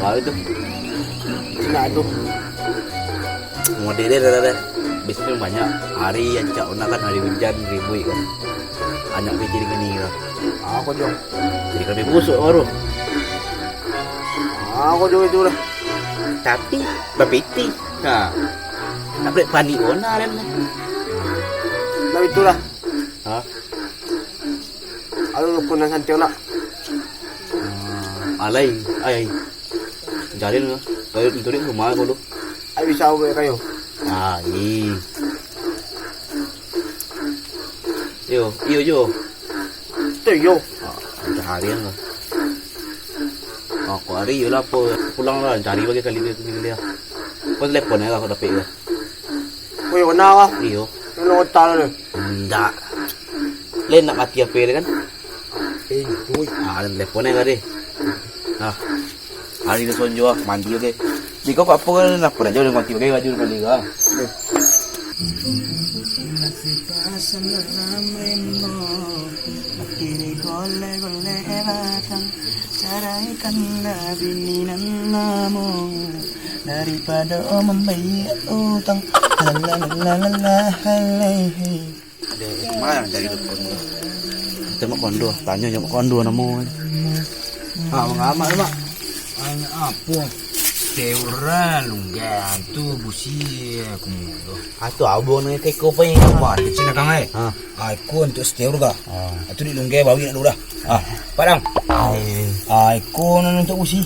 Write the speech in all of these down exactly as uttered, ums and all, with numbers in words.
Baru tu. Cina tu. Model dia dah, dah. Biasanya banyak. Hari rancak bana kan, hari hujan, ribuik kan. Banyak pitih di sini kan. Aku jo. Jadi lebih busuk baru. Aku jo itu lah. Tapi bapitih. Ha. Nak balik panik bana kan. Nah, itulah. Ha? Aduh, kunan santai lah. Hmm, alai, ai. Jalin lah. Kayu tu rumah aku tu. Ai, bisa aku kayu. Ah, i. Yo, iyo jo. Tu yo. Ah, cari lah. Aku hari yo lah, apa pulang lah, cari bagi kali dia, kali dia. Kau telepon ya, aku dapat ya. Weh, bana lah. Iyo. Lain otak lah tu. Ndak. Lain nak mati H P dia kan? Eh, duit. Ah, ada telepon eh tadi. Ah. Hari ni sonjo ah, mandi oke. Di kau apa kan nak pernah jauh dengan mati oke, baju kali ah. Kiri golek-golek batang, caraikanlah bini nan lamo, daripado mambayia utang. Alah, alah, alah, alah, hai, hai. Dek, ma nan cari dukun tu? Kito Mak Kondo, tanyo jo Mak Kondo namo. Ah, mangamak, Mak. Banyak apo? Teura lungga tu busi aku mudo. Ah, tu abang ni teko paling. Wah, kecil nakang ai. Ha. Ah, iko untuk setir ka. Ah. Ah, tu di lungga bawi nak dah. Ah, padang. Ah, iko nan untuk busi.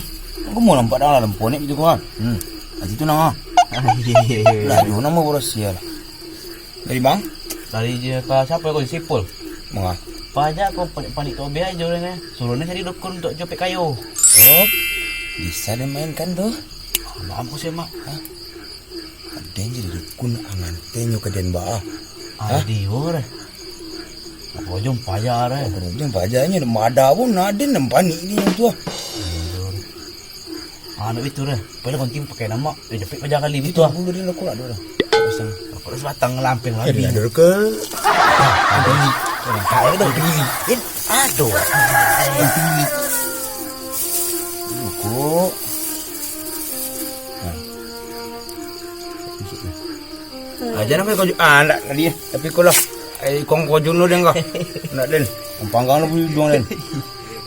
Aku mau nampak dah lah, lemponek gitu kan. Hmm. Ah, situ nang ah. Lah, yo namo boros ya lah. Dari bang? Dari je ka siapa kau, Sipul? Manga? Paja kau panik-panik tu biar aja orang eh. Suruh ni cari dukun untuk copek kayu. Oh. Bisa dimainkan tu. Maaf ku sih, Mak. Hah? Aden jadi dukun angantenyo ka den ba. Hah? Adio deh. Apa jom paja deh. Apa jom paja nyo mada pun aden nan panik ni yang tu. Ah, nak itu deh. Pada konti pakai nama. Eh, dapik paja kali itu ah. Dulu dia nak kurang dulu. Pasang. Aku dah sebatang lamping lagi. Ada ke? Ada ni. Ada tu. Aduh. Buku. Ah, jangan sampai kau ju-, ah, ndak tadi, eh. Tapi kau lah. Eh, kong kau juno deh kau. Ndak, den. Panggang lu pun juang, den.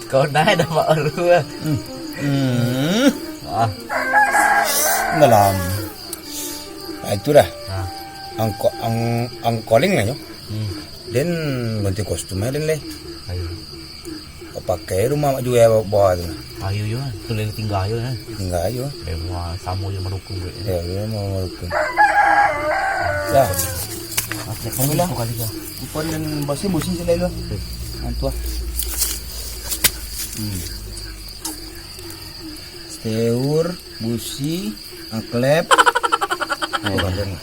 Kau dah dapat baru, ah. Hmm. Hmm. Ah. Dalam. Ah, itu dah. Ah. Angko-, ang-, angkoling lah, nyo. Hmm. Den ganti kostum aja, den, leh. Ayo. Kau pakai rumah mak jual bawah tu. Ayo, yo. Tu lain tinggal ayo, kan? Tinggal ayo. Eh, rumah samo je marukung, duit. Ya, dia mau marukung. Dah. Alhamdulillah. Kali dah. Kupon dan bosnya bosin selalu. Antua. Hmm. Steur, busi, aklep. Eh.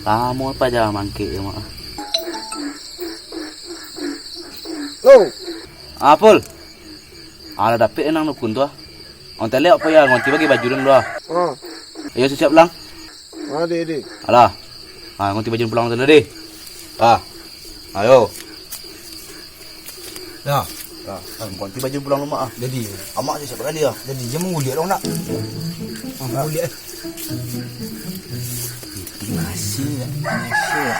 Lamo paja mangkek yo, Mak. Lo. Ah, Pul. Alah dapek nang dukun tu ah. Ang telek apa ya, ngonti bagi baju dulu ah. Ah. Ayo siap-siap pulang. Ah, dek, dek. Alah. Ah, ngonti baju pulang tu deh. Ah. Ayo. Dah. Dah. Ah, ngonti baju pulang rumah ah. Jadi. Amak siap-siap kali ah. Jadi, dia mangguliak dong nak. Ah, mangguliak eh. Masih, masih.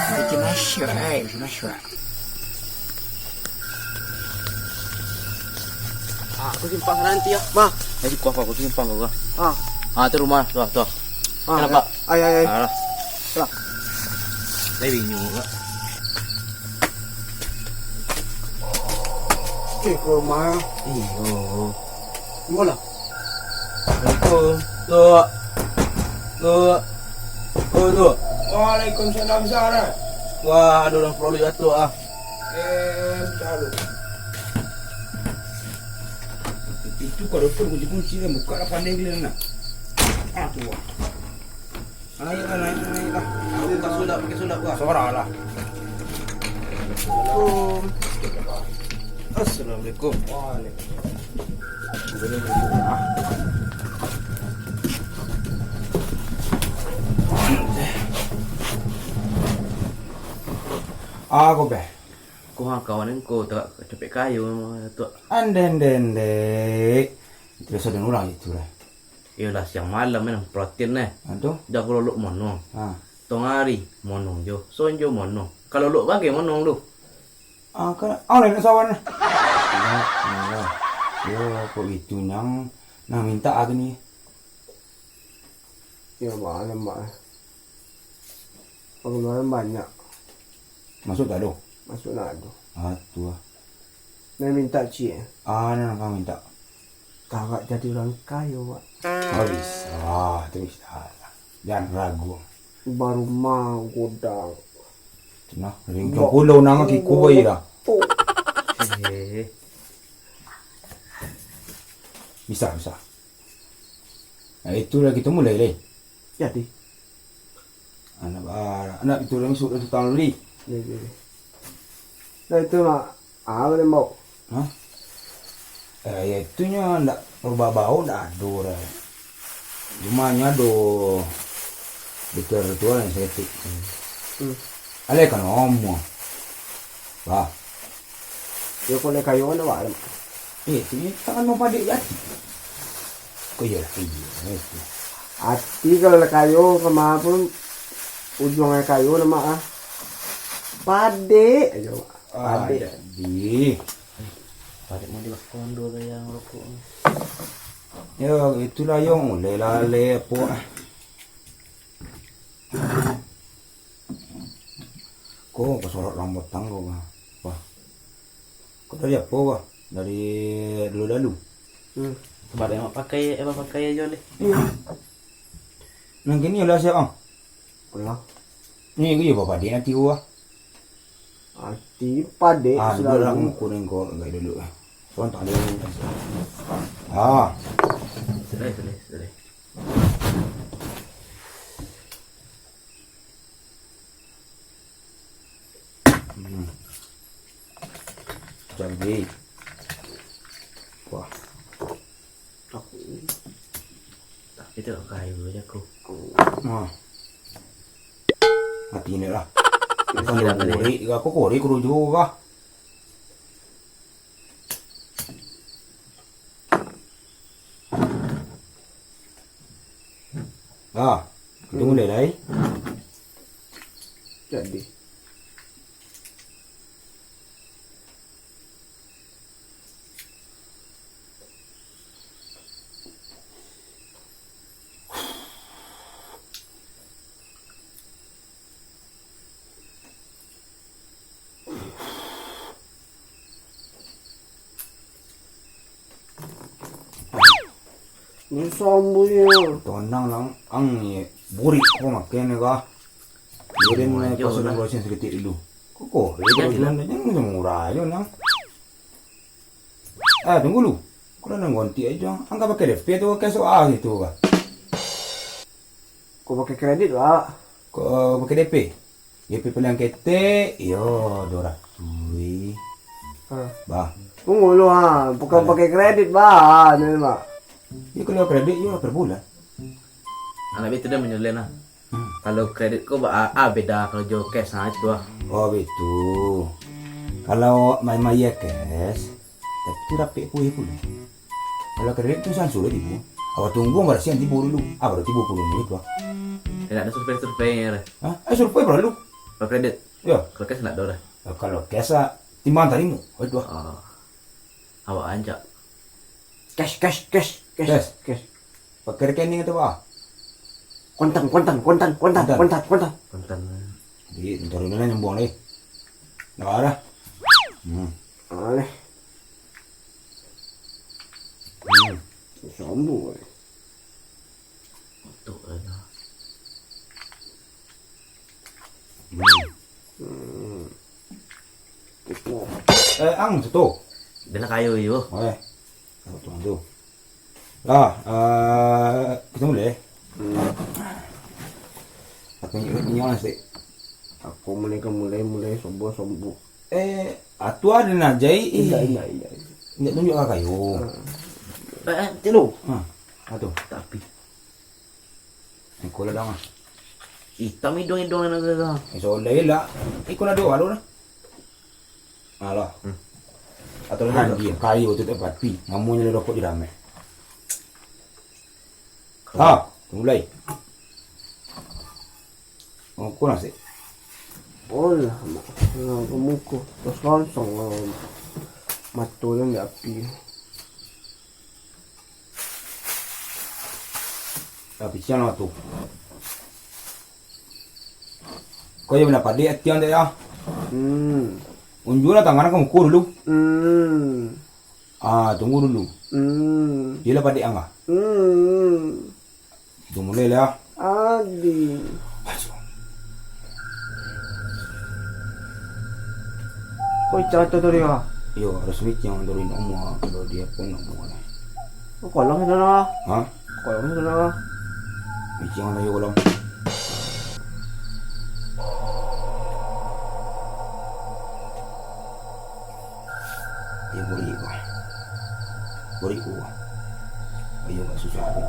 Masih, masih, eh, masih. Ah, aku simpang sana nanti ya. Mah. Nanti kuah aku simpang kau. Ah. Ah, tu rumah, tu, tu. Ah, kenapa? Ay, ay, ay. Alah. Lah. Saya bingung kak. Eh, ke rumah. Iyo. Enggak lah. Assalamualaikum. Tok. Tok. Oh, Tok. Waalaikumsalam, Sarah. Wah, ada orang perlu jatuh ah. Eh, salut. Itu kalau tu kunci-kunci dan buka lah pandai gila nak. Ah, tu ah. Naik lah, naik, naik lah. Aku buka sulap, pakai sulap kah? Sorang lah. Assalamualaikum. Assalamualaikum. Waalaikumsalam. Ah, ko beh. Ko ha kawan ko tak capek kayo tu. Ande, ande, ande. Itu rasa dan urang itu lah. Iyolah, siang malam kan, perhatian neh. Ha, tu? Jago lolok monong. Ha. Tongah ari, monong jo. Sonjo monong. Kalau lolok bagai monong tu. Ah, kan, ah, lain sawan. Yo, yo, kok itu nang, nang minta aku ni. Yo, malam, Mak. Pengeluaran banyak. Masuk tak ado? Masuk tak ado. Ah, tu lah. Nang minta ciek. Ah, nang kau minta. Karak jadi urang kayo, Mak. Oh, bisa. Itu bisa. Jangan ragu. Barumah, godang. Nah, dari ujung pulau nang kiko bayi lah. Eh. Bisa, bisa. Nah, itulah kita mulai, leh. Jadi. Anak, anak itu dah masuk dari tahun dulu. Iya, iya, iya. Nah, itu, Mak. Ah, boleh, Mbok. Hah? Eh, ya, itunyo ndak berubah bau, ndak ado doh. Cuma nyo ado bicara tu lah saketek. Hmm. Alai kan ngomong. Bah. Yo, kalau kayo kan awak. Eh, tu tangan mau padik jati. Kok iya lah, iya, itu. Ati kalau kayo kama pun ujung kayo nama ah. Padik aja, Mak. Ah, padik. Jadi. Padik mau dibakar kondo tu yang rokok ni. Ya, itulah yang mulai lalai apa. Ko, ko sorok rambutan ko, Bah. Wah. Ko dari apo, Bah? Dari dalu-dalu? Hmm. Sabab emang pakai, emang pakai ajo ni. Iyo. Nang kini lah siap, Bang? Alah. Ni ko iyo, Bah, padik nanti, Bah. Ati padik. Ah, selalu. Duduk lah, kuning ko, agak dulu. Contoh dia ni. Ah. Sudah, sudah, sudah. Hmm. Jadi. Wah. Tapi tu kayu je aku. Nah. Mati ni lah. Mati dah tadi. Korek ke apa? Korek kudu juga. Ah, itu mulai lai. Jadi. Tonang lang ang ni burik ko makan ni kah? Burin ni pasal lah. Burin saketek dulu. Kok kau? Jangan, jangan. Jangan murah aja nang. Ah, tunggu lu. Kurang nang gonti aja. Angkat pakai D P tu, pakai soal gitu kah? Kau pakai kredit, Pak? Kau pakai D P? D P paling ketek, iyo, dua ratus. Ha. Bah. Tunggu lu, ha. Bukan pakai kredit, Bah. Ni, Mak. Iyo, kalau kredit, iyo, per bulan. Anak itu dah menyelin lah. Hmm. Kalau kredit ko ba-, a, a beda kalau jo cash, ha, itu lah. Oh, betul. Kalau main-main cash, tapi tu rapek kuih pulo. Kalau kredit tu sansul lah tibo. Awak tunggu barasian tibo dulu. Ah, baru tibo pulo menit tu, ah. Tidak ada survei-survei ya, Reh? Hah? Eh, survei perlu. Kalau kredit? Ya. Kalau cash tidak ada, Reh? Ya, kalau cash, ah, timbang tarimo. Oh, itu, ah. Ah. Awak aja. Cash, cash, cash, cash, cash. Pakai rekening atau apa? Kontan, kontan, kontan, kontan, kontan, kontan. Kontan. Jadi, ntar dulu lah nyambung lagi. Nggak ada. Hmm. Aneh. Hmm. Sombong, eh. Untuk aja. Hmm. Hmm. Eh, ang tu. Dia nak kayu, yo. Oh, eh. Aku tuang tu. Lah, eh, kita mulai. Hmm. Aku ingat-ingat lah, Sik. Aku mulai ke mulai, mulai sombong-sombong. Eh, atu ada nak jahit, eh. Indak, indak, indak, indak. Indak tunjuk ka kayu. Hmm. Eh, eh, cik lu. Ha, atu. Tapi. Iko lah dang, ah. Hitam hidung-hidung nak tu. Eh, soleh lah. Iko lah dua baru lah. Alah. Hmm. Atau lagi. Hadiah, kayu tu tak pati. Namonyo lah rokok di damai. Ha, mulai. Oh, kurang sih. Oh lah, mak. Nah, kamu ko. Terus langsung, eh, mato yang di api. Tapi siang lah tu. Kau yang benar padik ati ang dek ya. Hmm. Unjuklah tangan ka muko dulu. Hmm. Ah, tunggu dulu. Hmm. Dia lah padik ang kah? Hmm. Tu mulai lah. Adi. Kau carato tu dia. Yo, resmi yang dari nomor, kalau dia pun nomor lah. Kau kolong sana lah. Ha? Kolong sana lah. Micing lah yo kolong. Dia buri ko. Buri ko. Ayo, agak susah tu.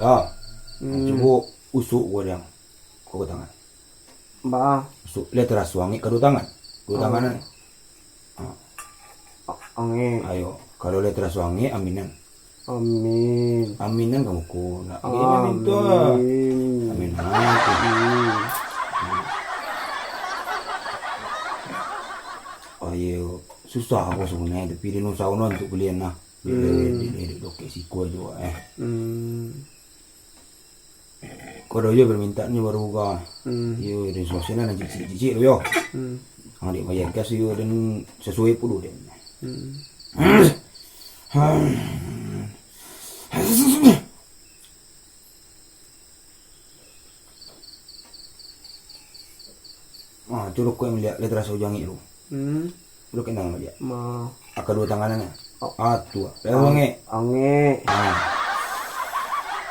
Dah. Hmm. Cubo usuk ko diang. Ko tangan. Ba. Usuk, lai taraso angek ka duo tangan. Duo tangan. Ha. A-, angek. Ayo, kalau lai taraso angek, aminan. Amin. Aminan ka muko. Nak angek minta. Amin. Amin. Ha, tu. Hmm. Ayo, susah ko sabananyo, tapi den usahoan untuak balian lah. Hmm. Di, di, di, di dokek siko juo, eh. Hmm. Kau dah yo permintaan nyo baru ka. Hmm. Yo, den suasana nan cicik-cicik tu yo. Hmm. Ang dek bayar gas yo, den sasuai pulo den. Hmm. Ah, tu rokok yang maliak, lai taraso jo angek tu. Hmm. Udah kenal maliak. Ma. Aka duo tangan angek. Oh. Ah, tu. Lai angek. Angek. Ah.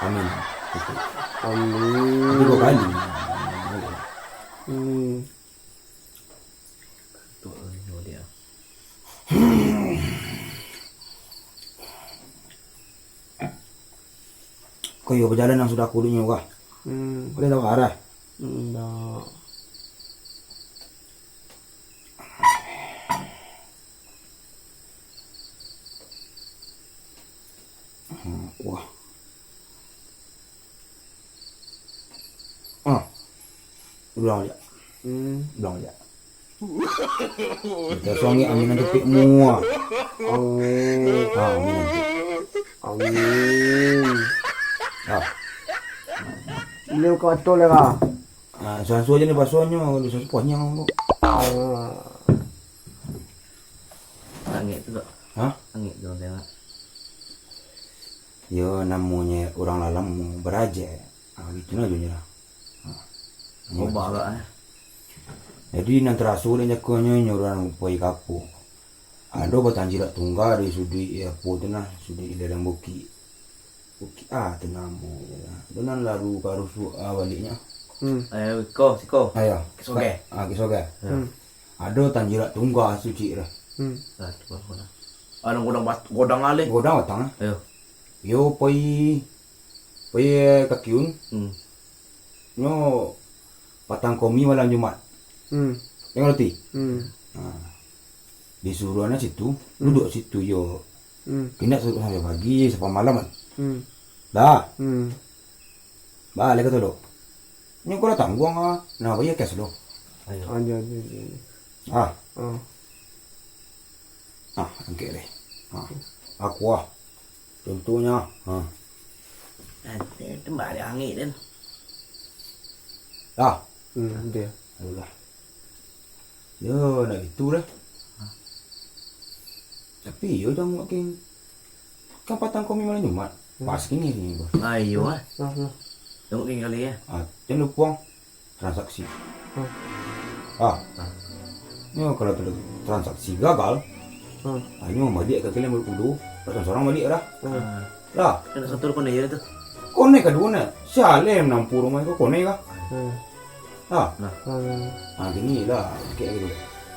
Amin. Itu. Amin. Itu dua kali. Hmm. Kau iyo bajalan nan sudah kudunyo kah? Hmm. Boleh tahu arah? Indak. Hmm, wah. Ah. Ulang aja. Hmm. Ulang aja. Kita suangi aminan tu pik mua. Amin. Ah, aminan tu. Amin. Ah. Beliau ka atur lah, kah? Ah, suan-suan aja ni basuannya, kalau suan panjang tu. Ah. Angek tu, Kak. Hah? Angek tu, tengok. Yo, namonyo urang lalam baraja. Ah, gitu nah, Jun, lah. Ah. Obah, Kak, eh. Jadi, nan taraso dek nyo ko nyo, nyo urang pai ka apo. Ado batang jirak tungga di suduik, eh, apo tu nah, suduik lereng bukik. Bukik, ah, tu namo je lah. Tu nan lalu ka rusuak, ah, baliaknyo. Hmm. Eh, ko, siko. Ah, yo. Kisoge. Ah, Kisoge. Hmm. Ado batang jirak tungga suduik tu. Hmm. Ah, tu baru lah. Ado godang bat-, godang alih. Godang batang, eh. Ayo. Yo, pai, pai, eh, ka kiun. Hmm. Nyo patang komi malam Jumat. Hmm. Jangan roti. Hmm. Ha. Disuruah anak situ, hmm, duduak situ yo. Hmm. Kini suruah sampai pagi, sampai malam kan. Hmm. Dah. Hmm. Balik ka Tolo. Nyo kau lah tangguang ah. Nah, bayar cash lo. Ayo. Ayo, ayo, ayo. Ah. Ah. Ah, angkek deh. Ah. Aku ah. Contohnya, ha. Nanti itu balik angin, Den. Dah. Hmm, dia. Ayolah. Yo, nak itu dah. Tapi yo, jangan makin. Kan patang komi malam Jumat. Hmm. Pas kini sini, Bos. Ah, iyo, ah. Nah, nah. Tengok ni kali, ya. Ah, jangan lupa, Bang. Transaksi. Hmm. Ah. Ah. Nyo kalau tra-, transaksi gagal, hmm, ah, nyo baliak ka kalian baru kudu, datang sorang baliak dah. Hmm. Dah. Ada satu konek je tu. Konek kaduo nak. Sialem nampu rumah ko konek kah? Hmm. Dah. Nah. Hmm. Ah, gini lah, kayak gitu.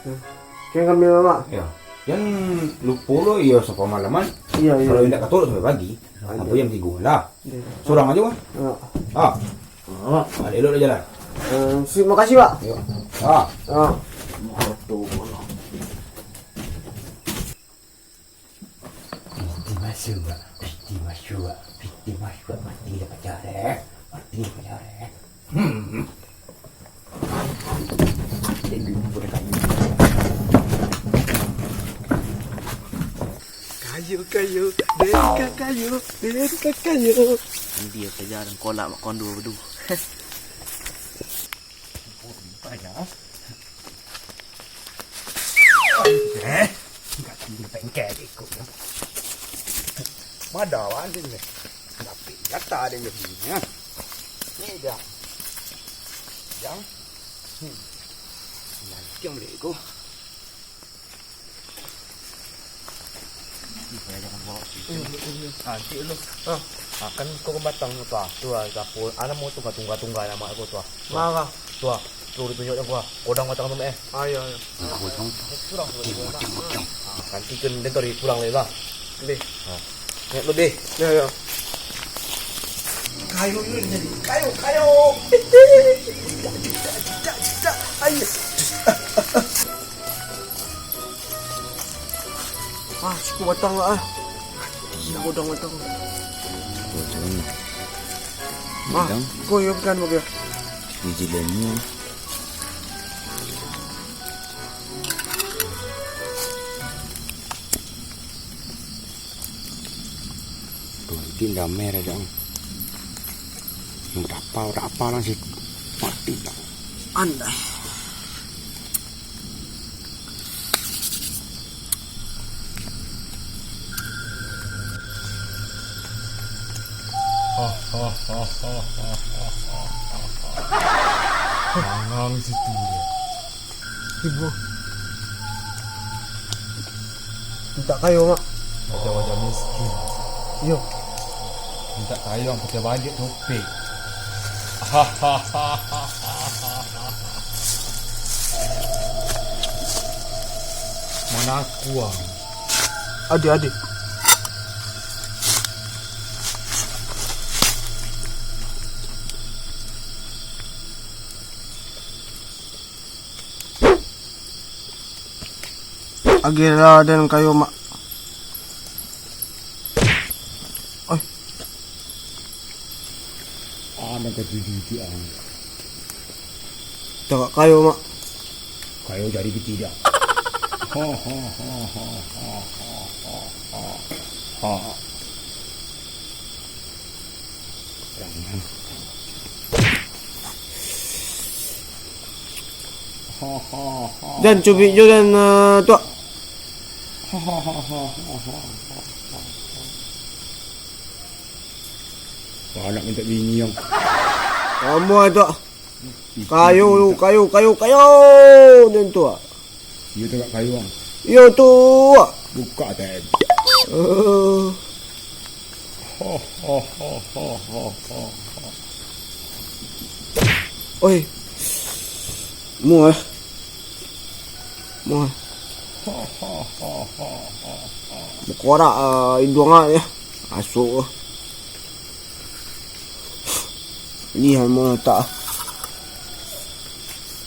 Hmm. Kayak kami mamak. Ya. Jan lupo lo, iyo, sampai malaman. Iya, iya. Kalau indak katurut sampai pagi, sampai jam tigo lah. Iya. Sorang aja, Bang. Iya. Ah. Ah, elok lah jalan. Eh, si-, makasih, Pak. Yo. Ah. Ah. Piti masuk, Pak. Piti masuk, Pak. Piti masuk, Pak. Mati dah pacar, eh. Mati dah pacar, eh. Hmm. Kayu, kayu, den ka kayu, den ka kayu. Nanti ya pajar kolak mak kondo tu. Pajar. Eh, enggak tinggi bengkek ikut. Mada anjing ni. Tapi nyata ada yang begini, ya. Ni dia. Yang. Hmm. Yang, yang beli ko. Ih, jangan bawa situ. Hmm, hmm, hmm. Nanti lu. Ah. Ah, kan kau batang tu, ah. Tu, ah, dapur. Anak mau tunggal-tunggal-tunggal nama aku tu, ah. Marah. Tu, ah. Tu ditunjuk aku, ah. Kodang batang tu, eh. Ah, iya, iya. Aku tu. Kurang tu. Tim, tim, tim. Ah, ganti kan dia tadi kurang lagi lah. Deh. Ah. Naik lu deh. Ya, ya. Kayu ni jadi. Kayu, kayu. Ayo. Ah, cukup batang lah, ah. Iya. Cukup batang, batang. Cukup batang. Ah, bidang. Kau yang bukan, bukan. Biji lemu. Tuh, itu damai dah, Dang. Yang berapa, berapa lah sih. Mati dah. Andai. Mangang situ dia. Ibu. Minta kayo, Mak. Wajah-wajah miskin. Iyo. Minta kayo, ang pakai baliak topik. Mana aku, ang? Adi, adi. Agiahlah den kayo, Mak. Oi. Ah, nan katuju ti, ah. Tagak kayo, Mak. Kayo cari piti dia. Ha, ha, ha. Jan, cubik jo, Jan, ah, tuak. Wah, anak mintak bini, ang. Kamu ai, tuak. Kayo, kayo, kayo, kayo, den tuak. Iyo tagak kayo, ang. Iyo tuak. Buka, Ted. Eh. Ho, ho, ho. Oi. Muah. Muah. Ho, ho, ho. Mukorak, ah, iduang, ah, ya. Masuk, ah. Ni hamo tak.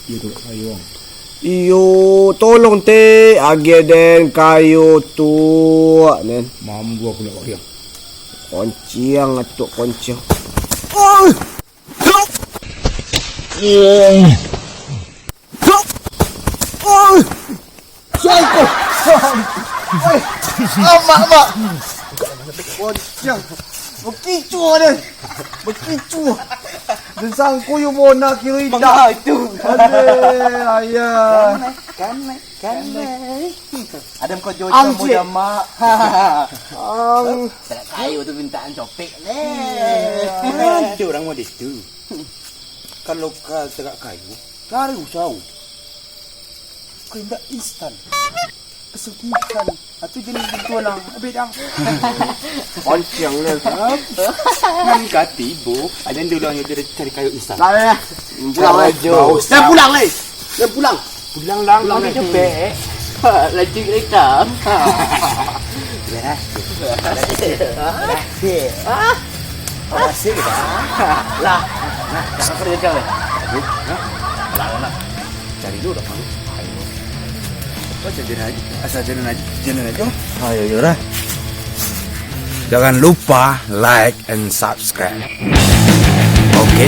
Iyo tu, kayo, ang. Iyo, tolong, Tek, agiah den kayo tu, nen. Mambu aku nak agiah. Konciang, atuk konciang. Oi! Oi! Oi! Sangko. Oi. Amak, mak. Bocah. Bekicu den. Bekicu. Den sangko yo bona kiro indak. Mangga itu. Aduh, ayah. Kan, kan. Ada kau jodoh. Anjir. Muda, mak. Ang. Tagak kayo tu mintaan copek leh. Ada orang model tu. Kalau ka tagak kayo, cari usaho. Kau indak instan. Kesugihan. Atau jenis itu lah. Habis dah. Konciang lah. Nan kati, Bu. Ada yang diulang, dia cari kayo instan. Lah, lah. Pulang, lah. Karajo. Dah pulang, lah. Dah pulang. Pulang, lang. Pulang, lang. Cepek. Lanjut rekam. Berhasil. Berhasil. Berhasil. Lah. Nah, tak apa dia jauh. Hah? Lah, lah, lah. Cari dulu dah malu. Ayo. Apa saja aja. Asal jalan aja. Jalan aja. Ayo, yo lah. Jangan lupa like and subscribe. Oke.